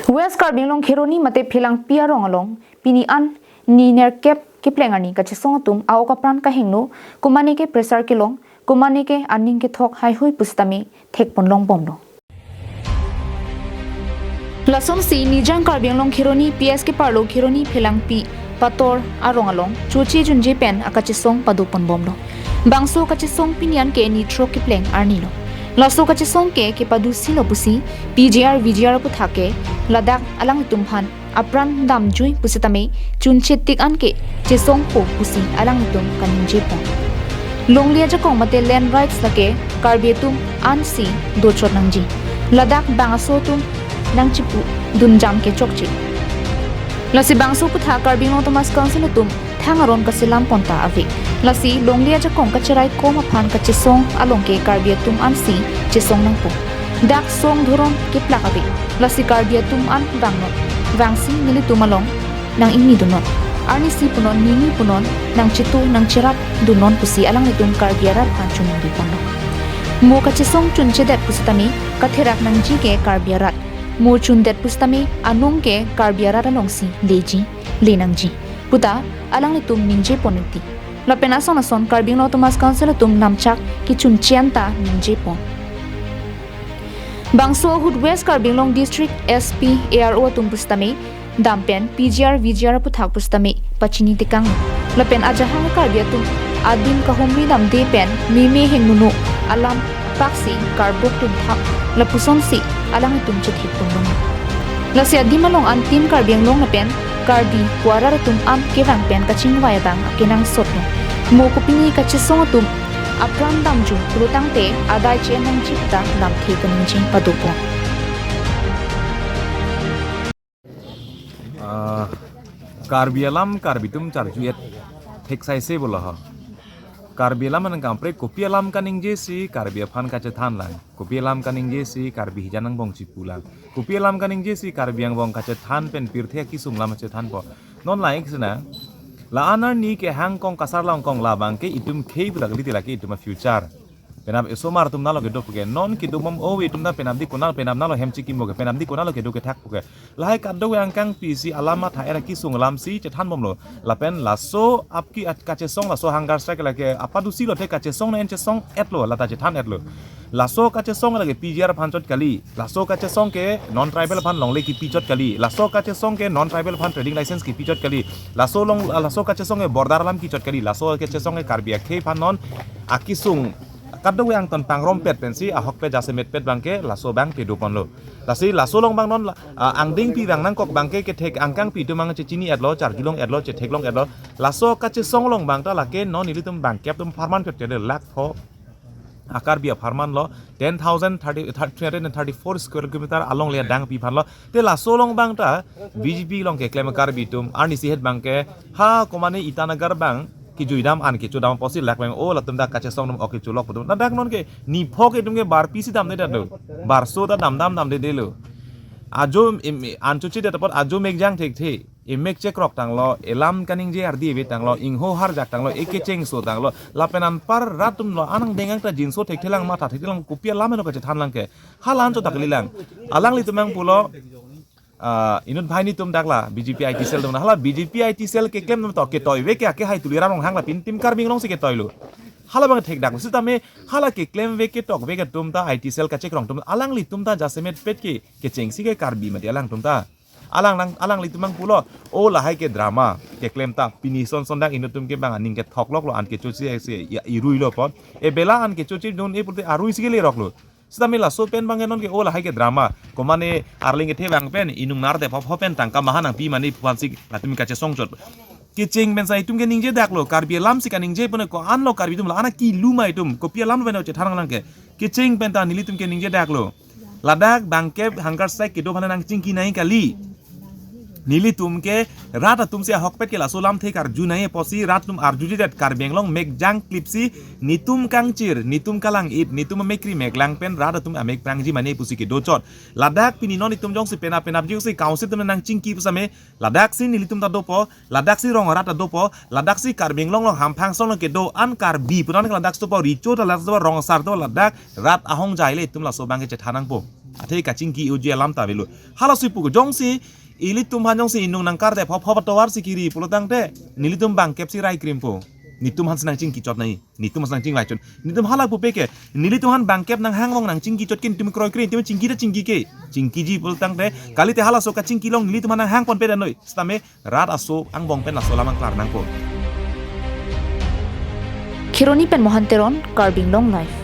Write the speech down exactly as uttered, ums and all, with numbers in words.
West Karbi Anglong Kheroni mate Phelangpi arong along pini an ni nerkep kepleng arni kachesong atum a-ok apran kahingno, komane ke pressure kelong, komane ke aning kethok haihui pusitame thekponlongbomlo. Lasonsi Nijang Karbi Anglong Kheroni P S keparlo Kheroni Phelangpi Pator arong along choche junje pen akachesong padoponbomlo. Bangso kachesong pini an ke ni throk kepleng arnilo. Laso kachesong ke kepadusilo pusi P G R V G R aputhak ke ladak alanglitum aphan apran damjui pusitame chunchetik an ke chesongpo pusi alanglitum kaningjepon. Longle ajakong mate land rights lake Karbi atum ansi dochot nangji. Ladak bang aso atum nangchipudunjam ke chokche. Lasi bangso aputhak Karbi Anglong Autonomous Council atum thang aron kaselam ponta ave. Lasi longle ajakong kacherai kom aphan kachesong along ke Karbi atum ansi chesong nangpo. Dak song dhorom keplak ave. Lasi Karbi atum an vangnon. Vangsi nelitum along nang-ingnidunnon. Arnisi punon, nini punon, nangchitu, nangcherapdunnon pusi alanglitum Karbi arat aphan choningriponlo. Mo kachesong chunchedet pusitame katherak nangji ke Karbi arat. Mo chundet pusitame anong ke Karbi arat alongsi leji, le nangji puta alanglitum ningjeponti. Lapen ason ason Karbi Anglong Autonomous Council atum namchak kechunche anta ningjepon. Bangso ahut West Karbi Anglong District S P, A R O atum pusitame dam pen P G R V G R aputhak pusitame pachini tekang. Lapen ajahak Karbi atum adim kahumri damde pen meme hingnono alam paksi karbok tumthap lapusonsi alanglitum chethekponlong. Lasi adim along antim Karbi Anglong lapen Karbi pu arat atum an kevang pen kachingvai abang akenangsotlo. Mo kopine kachesong atum apran damjui pulotangte adai che-en nangji puta lamthe kaningje padopon. Ah, Karbi alam Karbi atum charju-et theksaise bolo ho. Karbi alam nang kaprek kopi alam kaningjesi Karbi aphan kachethanlang. Kopi alam kaningjesi Karbi hijan angbong chipulang. Kopi alam kaningjesi Karbi angbong kachethan pen pirthe akisung lam chethanpo. Non laik sena. La-an arni kehang kong kasar long kong labang ke itum khei pudak liti lake itum a-future. Penap esomar atum nalo kedo puke. Non kedobom o itum ta penap di konat penap nalo hem chikimo ke. Penap di konat lo kedo kethak puke. Lahai kadokave angkang pisi alam matha era kisung alamsi chethanbomlo. Lapen laso apki at kachesong laso hunger strike lake apadusilo te kachesong na en chesong-etlo lata chethan-etlo. Laso kachesong lake P G R aphan chot kali. Laso kachesong ke non tribal aphan longle kipi chot kali. Laso kachesong ke non tribal aphan trading license kipi chot kali. Laso long laso kachesong ke border alam kichot kali. Laso kachesong ke Karbi akhei aphan non akisung kadokave angton pangrompet pensi ahokpet jasemetpet abangke laso abang kedoponlo. Lasi laso along abang non la, ah, angdengpi abang nangkok abangke kethek angkangpi atum abang chechini-etlo, charjulong-etlo, chetheklong-etlo. Laso kachesong along abang ta lake non ilitum bangkep atum apharman kete lakh pho. A-Karbi apharmanlo ten thousand thirty, three hundred and thirty-four square kilometer along le adangpi aphanlo. Te laso along abang ta B J P along keklem Karbi atum arnisi het abangke ha komane Itanagar abang kejuidam an kechodam apotsi lak abang o latum ta kachesong atum ok kecholok atum. Ladak non ke niphok itum ke barpi si damdedetlo. Barso ta damdam damdedetlo. Ajo em, an chochedet apot ajo mekjang thekthe. Emek chekrok tanglo, elam kaningje ardi ave tanglo, ingho harjak tanglo, ekechengso tanglo, lapen anpar rat atumlo, anang dengang ta jinso thekthelang matha thekthelang kopi alam eno kachethanlang ke. Hala an chodak lilang. Alanglitum abang pulo, ah, inut bhai nitum dakla, B J P I T cell atum. Hala B J P I T cell keklem atum to, ketoive ke ake hai Tuliram Ronghang lapen Team Karbi Anglong si ketoilo. Hala abang thekdak, sitame hala keklemve ketokve atum ta I T cell kachekrong atum, alanglitum ta jasemetpet ke, kechengsi ke Karbi mati alangtum ta. Alang lang, alanglitum abang pulo, o lahai ke drama, keklem ta, pini son son dak inut atum ke abang aning kethokloklo an kechoche si, ya, iruilo pon. E bela an kechochedun e pulote arui si keleroklo. Sitame laso pen abang non ke o lahai ke drama. Komane arling kethe abang pen, inung nar de phop phop pen tangka maha nangpi mane pu aphansi latum kachesong chot. Kecheng pen sa itum keningjedaklo, Karbi alam si kaningje pon ko-anlo Karbi atum la-an akiluma itum, kopi alam pen chethanlang ke. Kecheng pen ta nelitum keningjedaklo. Ladak bangkep hunger strike kedo aphan nangchingki nai kali. Nelitum ke rat atum si ahokpet ke laso lamthe karju nai apotsi rat atum arjujedet Karbi Anglong mekjang klipsi netum kangchir, netum kalang-it, netum amek kri meklang pen rat atum amek prangji mane pusi kedochot. Ladak pini non itum jongsi penap penapji si council atum nangchingki pusitame, ladaksi nelitum ta dopo, ladaksi rong arat ta dopo, ladaksi Karbi Anglong along hamphang song along kedo an Karbi pu an ke ladak dopo, Recho ta ladak dopo, rong asar dopo, ladak rat ahongjai le itum laso abang ke chethan nangpo. Athe kachingki uji alam ta avelo. Halaso pu ko jongsi ilitum aphan jongsi inung nangkar te phop phop atovar si kiri pulo tangte nelitum bangkep si rai krimpo. Netum aphan si nangchingki chot nangji. Netum aphan si nangchingvai chot. Netum hala pupe ke. Nelitum aphan bangkep nanghang vong nangchingki chot ke netum kroikre netum chingki ta chingki ke. Chingkiji pulo tangte kalite halaso kachingki along nelitum aphan nanghang ponpe dan noi. Sitame rat aso angbong pen laso alam nangklar nangpo. Kheroni pen Mohan Teron, Karbi Anglong Live.